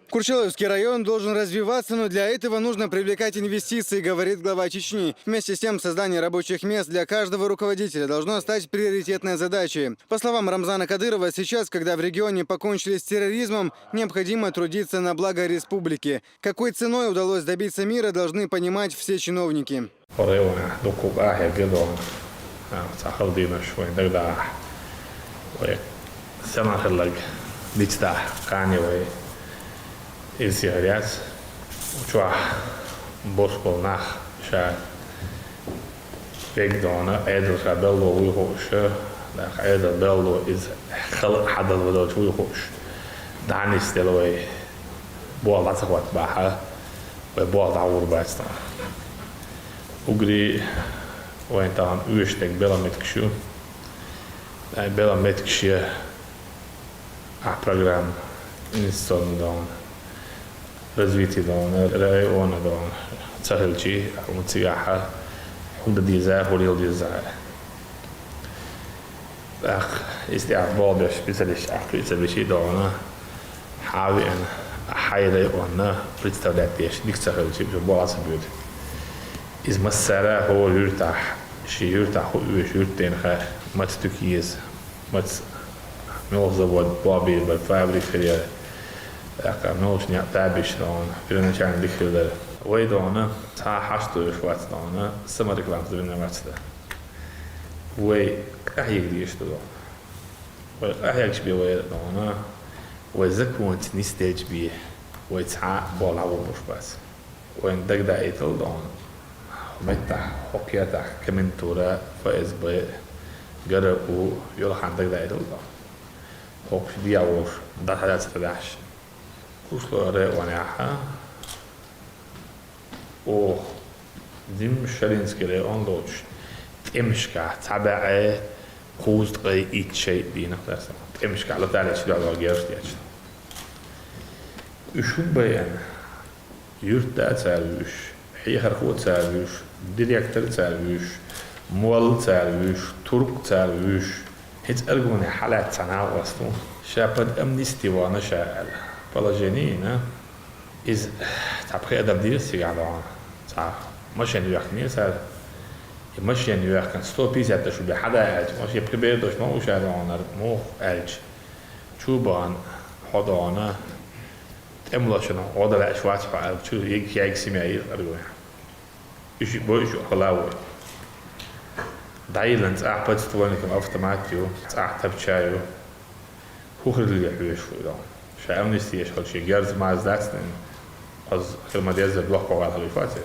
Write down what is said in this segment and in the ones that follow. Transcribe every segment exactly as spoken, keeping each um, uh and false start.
Курчалойский район должен развиваться, но для этого нужно привлекать инвестиции, говорит глава Чечни. Вместе с тем, создание рабочих мест для каждого руководителя должно стать приоритетной задачей. По словам Рамзана Кадырова, сейчас, когда в регионе покончили с терроризмом, необходимо трудиться на благо республики. Какой ценой удалось добиться мира, должны понимать все чиновники. Вай районехь дуккха къахьегна дона, цхьа хала дийнаш вайн дагадахь, вай санна хилларг дицдахь кхане вай иза сихар яц. Чохь бос болу нах ша вега дона, Ӏедал ша белло вуй хууш, нах Ӏедал белло иза хала хьадал вадалчу вуй хууш, дӀанисделла вай болх дӀа ца хӀотта бахьа, вай болх дӀагӀур бац тхьа. Угри вайн тахана оьшург белхан меттигаш ю. Ай белхан меттигаш я, ахь программа инвестиционный дона, развитие дона, района дона ца хилчий, хьуна цигахь хӀунда деза, хӀун лела деза. ТӀаккха иза тӀехь болх беш специалист ахь кхин ца бечий дона, хьан а веана, хьайн районна представлять деш дика ца хилчий, шу болх ца боьду. Иза массара а хӀора юьртахь, шен юьртахь хӀун оьшу юьртденах, маца туька еза, маца муьлха завод болх бийр бара, фабрика хир яра, тӀаккха муьлхачу некъ табеш дона, первоначально дика хир дара. Вай дона, цхьа а хьашт йолуш вац дона, саморекламаца вина вац дан. Вай къахьега дезаш ду дона. Вай къахьегча бен вай дона, вай законца нисделча бен вай цхьа а болх дӀагӀур болуш бац. Вайна дагадаийтал дона, хӀокху меттехь, хӀокху кертахь комендатура, ФСБ, ГРУ йолу хан дагадаийтал дона. ХӀокхуш дехьа волуш, дӀа хьадац ца дахьаш. Курчалойн районехь, оха, Зим-Шаринский район доцуш, тӀемашкахь цхьа бӀе кхузткъе итт шайтӀа дийнах дац. ТӀемашкахь латалечу дуьхьал герзаш дечу. Уьш хӀун байина? Юьртда а цара вуьйш, хьехархо а цара вуьйш, директор а цара вуьйш, молла а цара вуьйш, турк а цара вуьйш. ХӀинца аргуне хьалаьцна цхьа накъост ву. Ша под амнисти вахана ша аьлла. Положение йина. Иза цхьа пхи адам дийра цигахь дона. Цхьа машен йоьхкинера цара. И машен йоьхкина сто пятьдесят тӀе шу бен хьада аьлча, машен пхи бер долуш ма ву ша дона, муха аьлча. Чу а бахана, хьо дона, тӀемалошна гӀо дан лаьаш вац хьо аьлла, чу яга, яга семья йира аргуне. Уьш бой, уьш хала вой. ДӀайиллина цӀахь подствольникан автомат ю, цӀахь тапча ю. ХӀун хир ле хьоьжуш ву дона? Ша амнисти еш хилча, шен герз маза дац дина, хаза хир ма-деззара дохко гӀар хилуш вац и.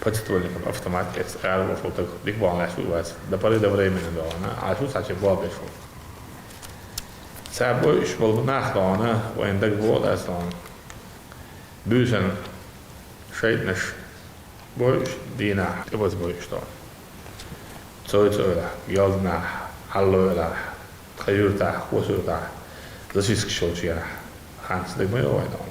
Подствольникан автомат эцна ара вошуш волу стаг дика бахана лаьаш ву вац. До поры до времени дона, Ӏаш ву цхьа чу болх беш ву. Цара бойуш болу нах дона, вайна дага боху дац дона. Буьйсанна шайтӀанаш бойуш, дийнахь тӀебаза бойуш дона. Цой-цойрахь, Ялданахь, Хьаллойрахь, тхан юьртахь, хӀусамехь, зачисткаш йолчу ерахь. Ханца дага ма йо вайн дона.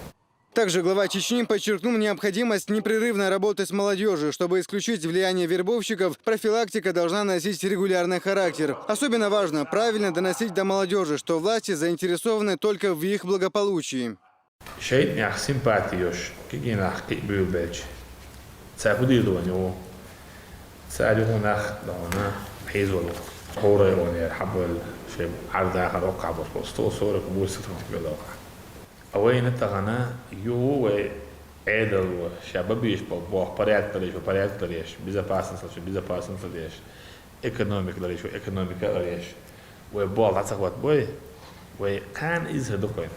Также глава Чечни подчеркнул необходимость непрерывной работы с молодежью. Чтобы исключить влияние вербовщиков, профилактика должна носить регулярный характер. Особенно важно правильно доносить до молодежи, что власти заинтересованы только в их благополучии. ШайтӀанех симпати йолуш кегийнах кхиъ буьйлабелча, цара хӀун дийр ду вайн юха? Цара юха нах дона хьийзор ву. ХӀора районера хьабевлла, шайн Ӏар-дахар оккхахь болуш болу сто сорок восемь сотрудник велла вахахь. Ткъа вайна тахана юха вай Ӏедало ша бан безаш болу болх, порядок ларъеш ву порядок ларъеш, безопасность ларъеш ву безопасность ларъеш, экономика ларъеш ву экономика ларъеш. Вай болх дӀа ца хӀоттабой, вай кхана иза хир ду-кх вайна.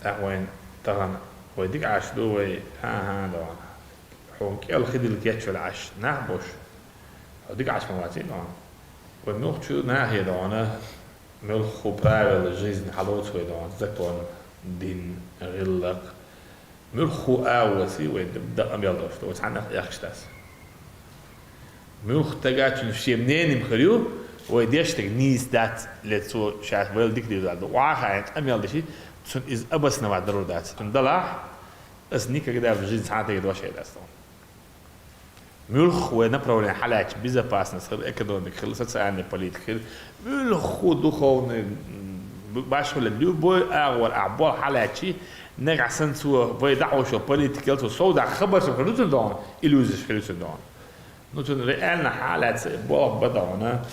ТӀаккха вайна тахана вай дика Ӏаш ду, вай, хӀан-хӀан, дона. Хьуна кӀел хи дилла кечвелла Ӏаш нах бош, хьо дика Ӏаш ма ваций, дона. Вай муьлххачу нахе, дона, муьлхха правила жизни хьалоцу вай, дона, закон, дин, гӀиллакх. Муьлхха а воций вай дакъа мел долуш ду, вай цхьаннах а эхкаш дац. Муьлхха стага цуьнан шен мнение хир ю, вай деш стаг нийса дац, ле цо шаьш вайл дика дийр ду. Охьа а хаийна къамел деши, цунна иза обосновать дарур дац. Цунна далахь, ас никогда в жизни цхьа а тайга дош эр дац тхуна. Муьлхха вай направление хьалаьцча, безопасность хир, экономика хир, социальная политика хир, муьлхха духовный, м, Башхалла любой агӀор ахь болх хьалаьцчи, нагахь санна цо вай дӀахьош йолу политикал цо сов даккха хабарш хир ду цуьнан догӀна, иллюзеш хир ду цуьнан догӀна. Ну, цуьнан реально хьалаьцна болх бан догӀна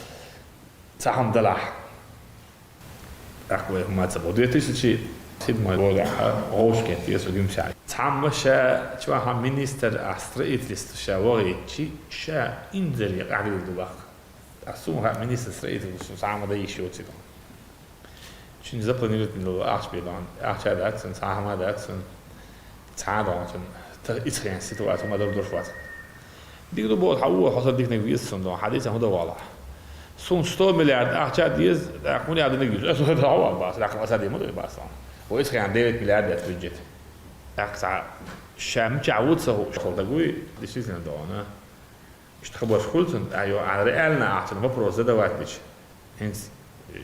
цхьа хӀума далахь. ТӀаккха вай хӀума ца бо. Две тысячи седьмой годехь вовшахкхетта со Гимсехь. Цхьамма ша чохь министр а строительство ша вахийтчи, ша инзаре къахьдийла ду ваккха. Ткъа суна хаьа министр строительства цхьа а ма дан йиш йоций. Шуна запланировать долу ахча бен догӀна. Ахча а дац цуьнан, цхьа а хӀума а дац цуьнан, цхьа а догӀна цуьнан. Та ицхен ситуация ма-дарра долуш вац. Дика ду боху, хьан вон хьо сан диканиг веза суна догӀна, хьан дийца хӀун дан валахь? Суна сто миллиард ахча а деза, тӀаккха хӀун яа диниг веза? Аса хӀун дан вала бац, тӀаккха аса дийма ду бац догӀна. Вай ицхен девять миллиард дац бюджет. ТӀаккха цхьа ша мичахь ву ца хууш хила даг вуй, действительно догӀна. Иштта хабарш хуьлу цунна, а, йо, а, реально ахь цунна вопрос задавать дича. ХӀинца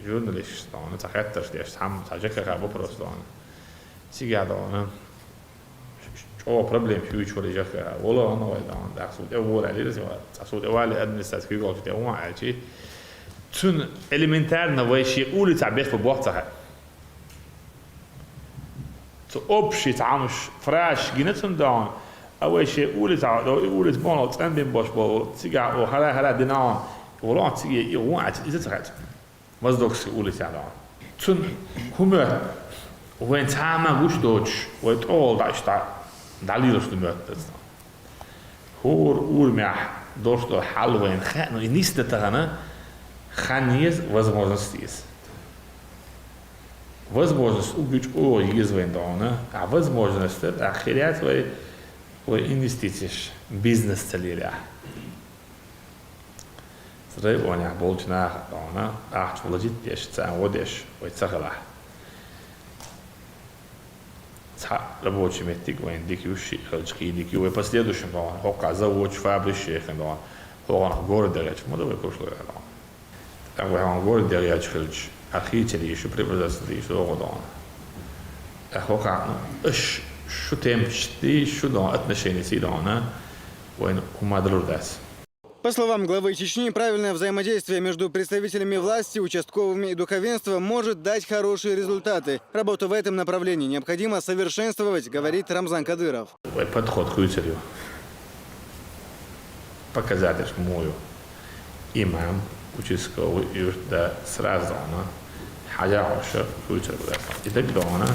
журналисташ догӀна, цхьа хеттарш деш, цхьамма, цхьа ЖКХ вопрос догӀна. Цигахь догӀна. ЧӀогӀа проблемаш юьйцуш вара ЖКХ. Вала гӀанна вай догӀна, дӀа суна тӀе вала аьллера, цхьа суна тӀе вале администраци куьйгалчу тӀе ван аьлчи. Цунна элементарно вай шен улицахь беш бан болх ца хаьа. Цу общий цхьа хӀумаш, фразаш гина цунна догӀна, а вай шен улицахь, и улица бохуш цӀанбина болуш болу, цигахь о хӀара-хӀара дина гӀон, вала гӀон циге и гӀун а ца, иза ца хаьа цунна. Моздокский улицахь догӀна. Цунна хӀун моьтту, вайн цхьа а ма гуш доцуш, вай тӀехула дӀа иштта дӀалелаш ду моьтту аса. ХӀора урамехь долуш долу хьал вайна хаьа, но и нисдан тахана хан еза, возможность еза. Возможность уггар чӀогӀа еза вайна догӀна, а возможность тӀаккха хир яц вай, вай инвестицеш, бизнес ца лелахь. Районехь болчу наха догӀна, ахча вложить деш, царна гӀо деш вай ца хилахь. Цхьа рабочий меттиг вайна дика ю, шиъ хилча кхин дика ю, вай последующем догӀна, хӀокхахь заводаш, фабрикаш яхина догӀна, хӀокхунах городехь гӀерташ ма ду вай кушло яхь догӀна. ТӀаккха вай хьуна городехь гӀерташ хилча, а хийцале шу, приватизация дийша догӀу догӀна. ТӀаккха хӀокхахь, ну, аша шу темпачу дийша шу догӀна, отношенеций догӀна, вайна хӀума далур дац. По словам главы Чечни, правильное взаимодействие между представителями власти, участковыми и духовенством может дать хорошие результаты. Работу в этом направлении необходимо совершенствовать, говорит Рамзан Кадыров. Вай подход хуьйцур ю. Показательш муха ю? Имам, участковый, юьртда сразу догӀна, хьажа хьоша хуьйцур бу. И даг догӀна,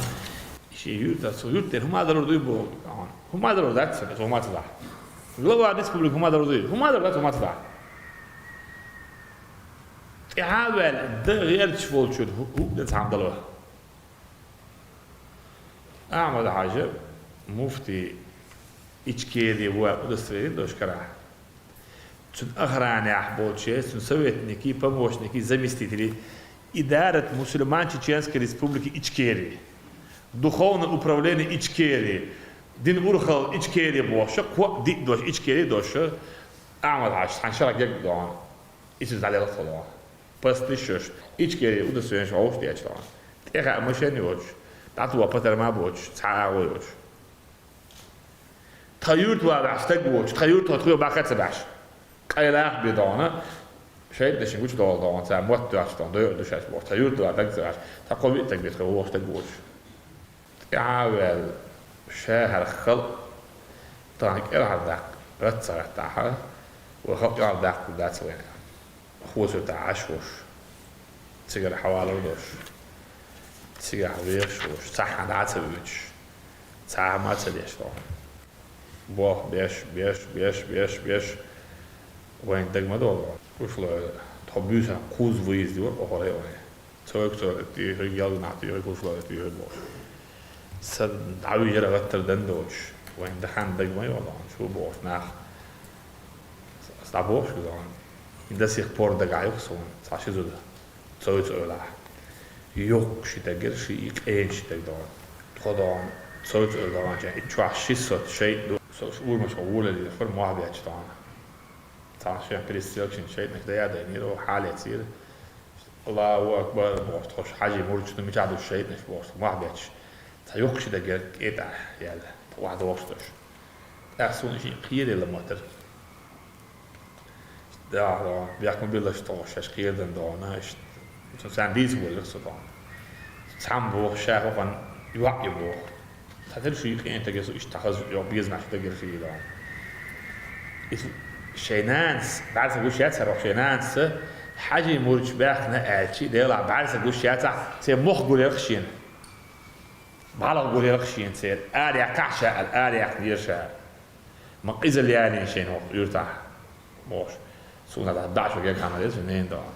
и шен юьртда, цу юьртда хӀума далур дуй боху догӀна. ХӀума далур дац аса, хӀума ца дахь. Глава республики хӀума далур дуй? ХӀума далур дац, хӀума ца дахь. ТӀаьхьа а ваьлла, дан гӀерташ волчуьра хӀу-, хӀуъа дан цхьамма дало. Ахьмад-Хьажа муфти Ичкери ву аьлла удостоверение долуш карахь. Цуьнан охранехь болчеран, цуьнан советникийн, помощникийн, заместителийн, Идарат мусульман Чеченской Республики Ичкери, духовное управление Ичкери, дин урхалла Ичкери бохуш, кхоъ диъ дош Ичкери дош, Ахьмад-Хьажа цхьана шарахь герга догӀна. Иза дӀалелха тхо догӀна. Пасташ йош, Ичкери удостоверенеш вовшах дечу догӀна. ТӀехьа машен йоцуш, дӀатоха патарма боцуш, цхьа агӀо йоцуш. Тхан юьрта ван баьхьа стаг воцуш, тхан юьрта тхо тхоьга баккха а ца баьхьаш. Къайлаха бен догӀна, шайтӀанашна гучудовла догӀна, цара мотт доьхча догӀна, дойур ду шаьш бохуш, тхан юьрта ван стаг ца баьхьаш, тхан кхо-виъ стаг бен тхо вогӀу стаг воцуш. ТӀаьхьа а ваьлла, шахьар халкъ тахана кӀелхьардаккха гӀатта ца гӀаттахьа, вай халкъ кӀелхьардаккхалур дац вайна. Хоза тӀе Ӏаш волуш, цигара хьавалар долуш, цигахь вехаш волуш, цхьа а дӀа ца воьдуш, цхьа а хӀума ца деш догӀна. Болх беш, беш, беш, беш, беш, вайна дага ма догӀу. Кушлой, тхо буьйсанна кхузза выезд йора оха районе. Цойга цо тӀехьа, ялх нах тӀехьа, кушлой тӀехьа бохуш. Сан дӀавижира гӀаттар дан доцуш, вайна дахьан дага ма йогӀу догӀна, чу бохуш нах. Ас дӀабохуш ду догӀна. До сих пор дагахь ю суна цхьа ши зуда. Цойца ойлахь. Йоккха ши дагара ши и къена ши даг догӀна. Тхо догӀна, цойца ойла догӀнача, и чохь ши соц шайтӀа ду. Со урамашка волале хӀара мохь бетташ догӀна. Цхьана шен перестрелочный шайтӀанаш дӀаядаьнера, хьалецира. Аллаху акбар бохуш, тхо хьажий мурдаш ду, мичахь ду шайтӀанаш бохуш, мохь бетташ. Цхьа йоккха ши дагара кӀетӀа яьлла, охьадохуш долуш. ТӀаккха суна и шиъ кхералла ма тара. Да, да, бехк ма биллалаш тхо шаьш кхерадан догӀна, иштта. Царна дийца волира со догӀна. Цхьамма боху ша хӀокхунна йоӀ ю боху. Цхьатерра шуьйра къинтӀера со иштта хаза йо безамаш дагара шийла. Иза шайн нанас, бӀаьрса гуш яцара хӀокху шайн нанас, Хьажий мурдаш баьхкина аьлча, Делахь бӀаьрса гуш яцахь, церан мох гулъелхаш шена. БӀалгӀа гулъелхаш шена церан, ара яккхахь ша аьлла, ара яьккхинера ша. Ма къизалла ялийна шайна хӀокху юьртахь, бохуш. Суна дӀа шо гергахьа ма деза, ненан догӀу.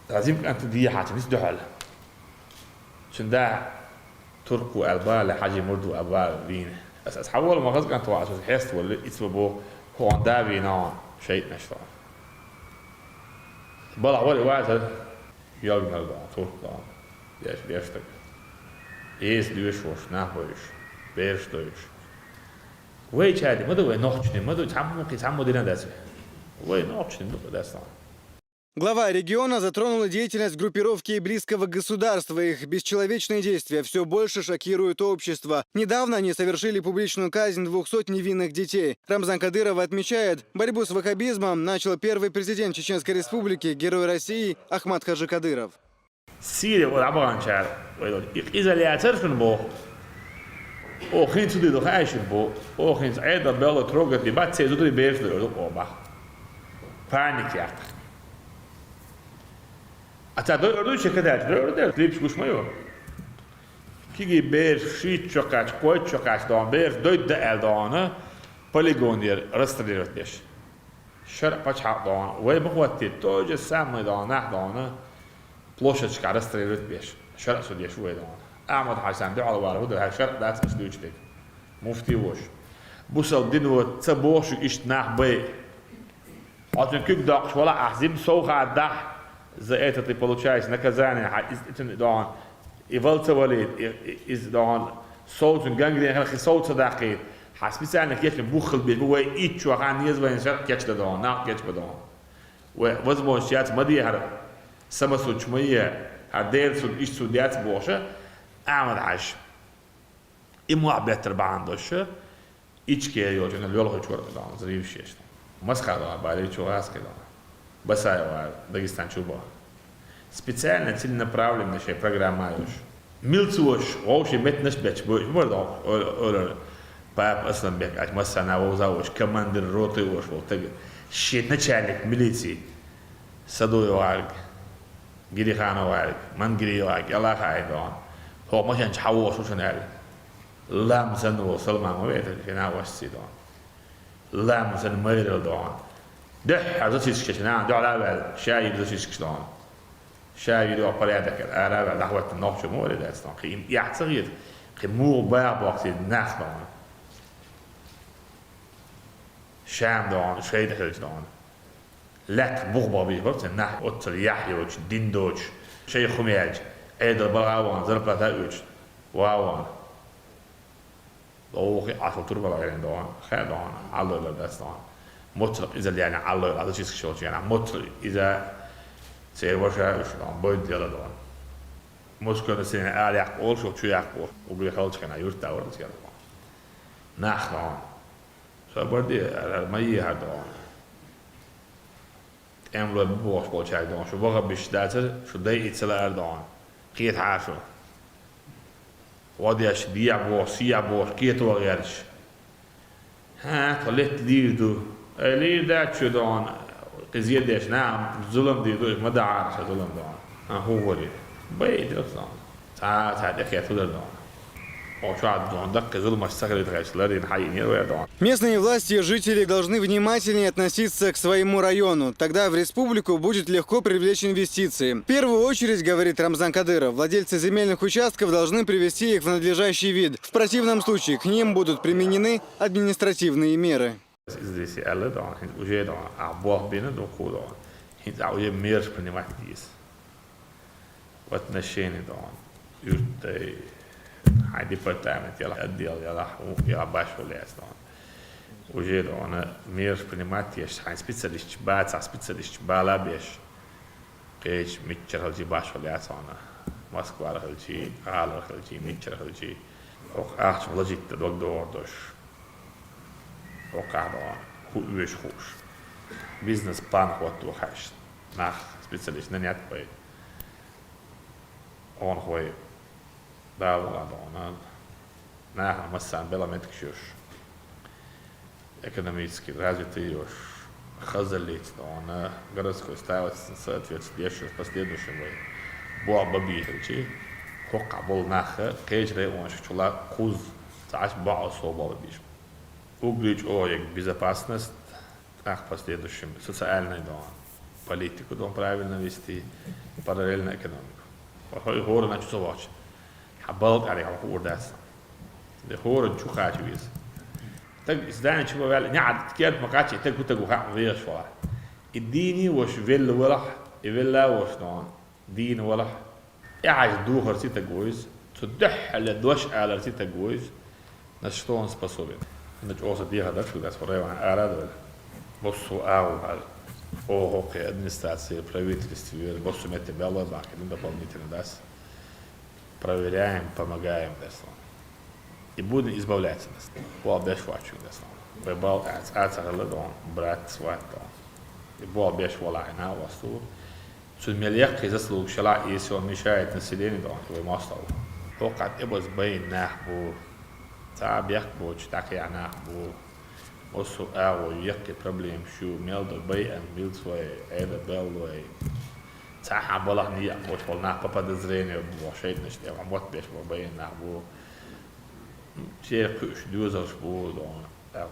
Разим кӀант дехьа ца нис дуьхьал. Цуьнан да турк ву аьлла бала, Хьажий мурд ву аьлла бала вийна. Ас, ас хьавола ма хаза кӀант вац, ас хьеста волу, ицо боху, хӀокхуьнан да вийна хьуна шайтӀанаш тхуна. Балахь вара и вацара, йолгнар дохьа, турк дохьа, деш, деш стаг. Эца доьшуш волуш, нах бойуш, бераш дойуш. Вай чарди ма ду, вай нохчни ма ду, цхьаммо кхин цхьаммо дина дац вай. Вай нохчни ду, дац тхуна. Глава региона затронула деятельность группировки Иблисского государства. Их бесчеловечные действия всё больше шокируют общество. Недавно они совершили публичную казнь двухсот невинных детей. Рамзан Кадыров отмечает, борьбу с ваххабизмом начал первый президент Чеченской Республики, Герой России Ахмат Хаджи Кадыров. Сири вара дӀабаханчара вай долу. И къиза лаьцара шуна боху. Оха хин цу дийла хаьа шуна боху. Оха хин Ӏедал белла трогать ди бац, церан зударий бераш дойур ду оха баха. Паника яккха. А ца дойур ду, ши кадаьлча дойур дера, клипаш гуш ма ю. Киги бераш шийтта чокхаьчча, кхойтта чокхаьчча дохьуна, бераш дойдда аьлла дохьуна, полигонера расстрелировать деш. ШарӀ пачхьалкх дохьуна, вай ма хӀоттийта, то же самое дохьуна, нах дохьуна, площадьшкахь расстрелировать беш, шарӀ суд еш ву вай дохьуна. Ахьмад-Хьаьжа царна дуьхьал вара, хӀун дара, хьайн шарӀ дац аш дуьйцу дерг. Муфти вош. Бусалба дино ца боху шуьга иштта нах бай. Хьо цуьнан куьг доккхуш валахь, ахь зим сов хадахь, за это ты получаешь наказание, хьан иза тӀе цуьнан дохьуна, и вала ца валийта, и, и, иза дохьуна, сов цуьнан гангрена хилла, хи сов ца даккхийта, хьан специально кечбан бух хила беза бу, вай итт шо хан еза вайна шарӀ кечдан дохьуна, нах кечбан дохьуна. Вай возможность яц ма де хӀара, самосудча ма е, хӀара Делан суд, иштта суд яц бохуша, Ахьмад-Хьаьжа. И мохь беттара бахьана долуша, Ичкери йолчу лоьлхуьйтуш вара дохьуна, взрываш еш. Масхадова Баричу гӀаскхи дохьуна. Басаева Дагестан чу бохьуна. Специально, целенаправленно шайн программа а йолуш. Милцош, вовшийн меттанаш а бетташ бойуш, мара дохьуна, ойла-, ойла, Папа Асламбек, аьлча массарна вовза а волуш, командир роты а волуш волу таг. Шен начальник милиции, Садоев гӀарг, Гириханов гӀарг, Мангириев гӀарг, Аллаха айдон. ХӀокху машен чу хьан вохуш ву шуна аьлла. Лам санна волу Салман ма вейтара, шен нах ваша ца дон. Лам санна майралла дон. Дуьххьара зачисткаш нахана дуьхьал а ваьлла, ша йира зачисткаш дон. Ша йира йоху порядок, ара а ваьлла, дӀахӀоттина нохчо ма вара дац дон. Кхин им эхь ца хета, кхин муха баха боху цига нах дон. Шам дон, шайда хилча дон. Лаьтта бух бахбийр бара церан нах, оццул яхь йоцуш, дин доцуш, шайх хӀума яьлча, Ӏедал бала а вахана, зарплата а оьцуш, ва а вахана. Доху Ӏашал турбала гӀерина дохана, хаа дохана, Ӏаллойла дац дохана. Моццул къизалла яьллина Ӏаллойла, зачисткаш йолчу генахь, моццул иза церан ваша а уьш дохана, бойда дела дохана. Москвана сина ала яккха олуш, чу яккха олуш, угли халчахьана юрта а вара церан дохана. Нах дохана. Собар де, ара ма ехьара дохана. ТӀемалой бу бохуш болчаьрга дохана, шу вахабиш дацара, шу дайа ца лаьара дохана. Кхетахьара шу. ГӀо деш, дехьа бохуш, сехьа бохуш, кето гӀерташ. ХӀа, тхо летта лийр ду. Ай, лийр дац шу дохана. Кхин зен деш, наха зулам дийр ду, ма дахьара ша зулам дохана. ХӀан, хӀун вари? Бай, дилха дохана. Цхьа, цхьа тӀекхетта хӀун дара дохана. Оха чохь дохана даккхий зуламаш ца хилийта хезча, ларийна хьайийнера вай дохана. Местные власти и жители должны внимательнее относиться к своему району. Тогда в республику будет легко привлечь инвестиции. В первую очередь, говорит Рамзан Кадыров, владельцы земельных участков должны привести их в надлежащий вид. В противном случае к ним будут применены административные меры. Иза десе аьлла дохана, хӀинца уже дохана, а болх бина дукху дохана. ХӀинца а уже мераш принимать деза. В отношении дохана. Юртдай, хьайн департамент яла, отдел яла, хӀу-, яла башхо лаьцна дохана. Уже дохана, мераш принимать еш, хьайн специалисташ бац, а специалисташ бала беш. Кхеча миччара хилчий башхо лаьцна дохана. Москвара хилчий, гӀалара хилчий, миччара хилчий. ХӀокху ахча вложить дан дог догӀур долуш. ХӀокхахь дохана, хӀу оьшу хууш. Бизнес-план хӀотто хьаьжча. Нах, специалист нанять бай. Онхой далла дона, нахана массарна бела меттигаш йолаш, экономически развитый йолаш, хазаллица дона, городской статусна соответствует деш йолаш последующем вай болх бе безача, хӀокхахьа бола нах кхеча районашка чула кхузза цхьацца бакъо со болх бе безаш. Угрий чӀоагӀа безопасность, тӀаккха последующем социальный дона, политику дона правильно вести, параллельно экономику. ХӀо-, хӀоранна чу ца вахча, хьа балкӀаре хьо хуур дац. Де хӀоранна чу кхача веза. Таг здани чу ма ваьлла, неӀ керта ма кхача, и таг хӀу таг ва хаьа ма вехаш вала. И дийна воша велла валахь, и велла воша дона дийна валахь, тӀехьажа духарца таг вуйз, цу дуьххьал дош аларца таг вуйз, на что он способен. На чӀоагӀа дехар дац, кхы дац, хӀу района ара а довла. Массо а агӀо хьал. Оха хӀокхе администраци, правительство вера, массо а метте баьлла бахкина дополнительно дац. Проверяем, помогаем, дац. И будем избавляться, дац. Болх беш вац вайна, дац. Вай балкӀа цкъа а ца хилла дона, брат, сват дона. И болх беш валахь, накъост ва. Цунна мел яккхий заслугаш ялахь, если он мешает населению дона, вай моастагӀа ва. ХӀокхахьа тӀаберза байна нах ба. Цхьа бехк боацаш дӀакхехьа нах ба. Массо а агӀо я, яккхий проблемаш я, мел да байина, милцой, Ӏеда беллой. Цхьа хьа балахь нийя боацаш бола нах по подозрению ба, шайтӀанаш тӀа мотт беш бола байна нах ба. Церан кхуьуш доьзалш ба дона. ТӀаккха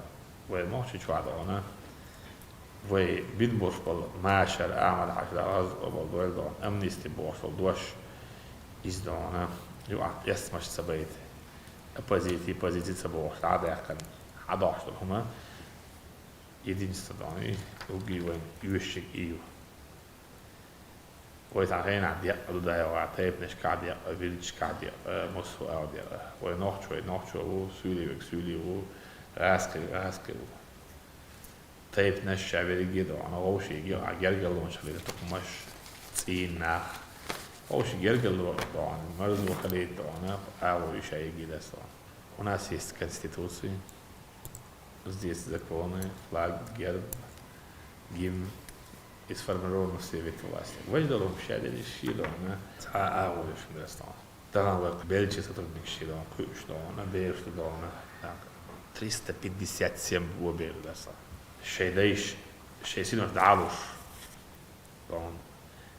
вай нохчий чохь дона. Вай бина бош бола Машар Ахьмад-Хьажа, Дала раьза хилва цунна, дойла дона, амнисти бохуш дола дош, из дона, юкъахь тӀестамаш ца байта, оппозици, позици ца бохуш, дӀа а даьккхина, хьадош долу хӀума, единство дона, и угги вайн оьшург и ю. Вай цхьана хенахь декъа ду дайгӀа, тайпанашкахь декъа, вилличашкахь декъа, массо а агӀор декъа. Вай нохчо, вай нохчо ву, суьйли верг суьйли ву, гӀазкхи верг гӀазкхи ву. Тайпанаш ша верриге а дона, вовшех а гергарлонаш хилийта, тукхамаш, цӀийнах. Вовшех гергарло дона, марзо хилийта дона, агӀо ю ша ерриге а дац дона. У нас есть Конституция, здесь законы, флаг, герб, гимн и сформированы все ветви власти. Важно дона ша дерриш шен дона, цхьа а агӀо ю шун дац дона. Тахана вай кху беллачу сотрудникаш шен дона, кхуьуш дона, бераш ду дона, триста пятьдесят семь бо бер ду дац дона. Шайн дайша, шайн синош дӀа а луш, дона,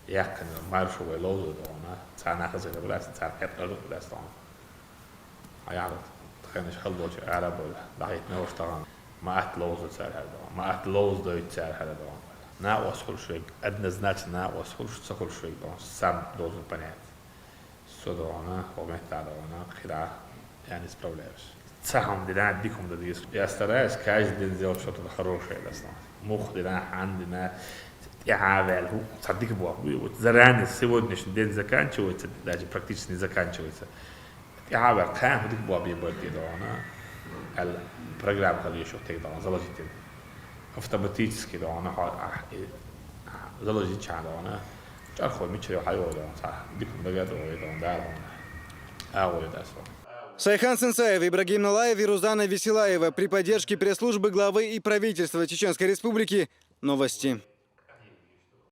яьккхина маршо вай ловзо дона, царна хаза хилар дац, царна хетар дац дона. Хьан яхьа, тхайнаш хала долчу ара а бевлла, дӀахӀиттина уьш тахана. Ма атта ловзо цара хӀара дона, ма атта ловзадойту цара хӀара дона. Накъост хуьлуш верг, однозначно накъост хуьлуш, ца хуьлуш верг дона, сам должен понять. Со дона, хӀокху меттехь дона, кхидӀа, я не справляюсь. Цхьа хӀума дина, дика хӀума дан деза. Я стараюсь каждый день сделать что-то хорошее, дац дона. Муха дина, хьанна дина, тӀаьхьа а ваьлла, хӀу, цхьа дика болх бу, вот заранее, сегодняшний день заканчивается, даже практически не заканчивается. ТӀаьхьа а ваьлла, кхана хӀу дика болх бен бара те дона, аьлла, программа хила йиш ю тхайна дона, заложить дина. Автоматически дона, хьо, а, и, а, заложить чхьа дона, чӀархой мичара хьайо дона, цхьа дика хӀума дага а догӀий дона, Дала хьуна агӀо йо дац дона. Сайхан Сенсаев, Ибрагим Налаев и Рузана Веселаева при поддержке пресс-службы главы и правительства Чеченской Республики. Новости.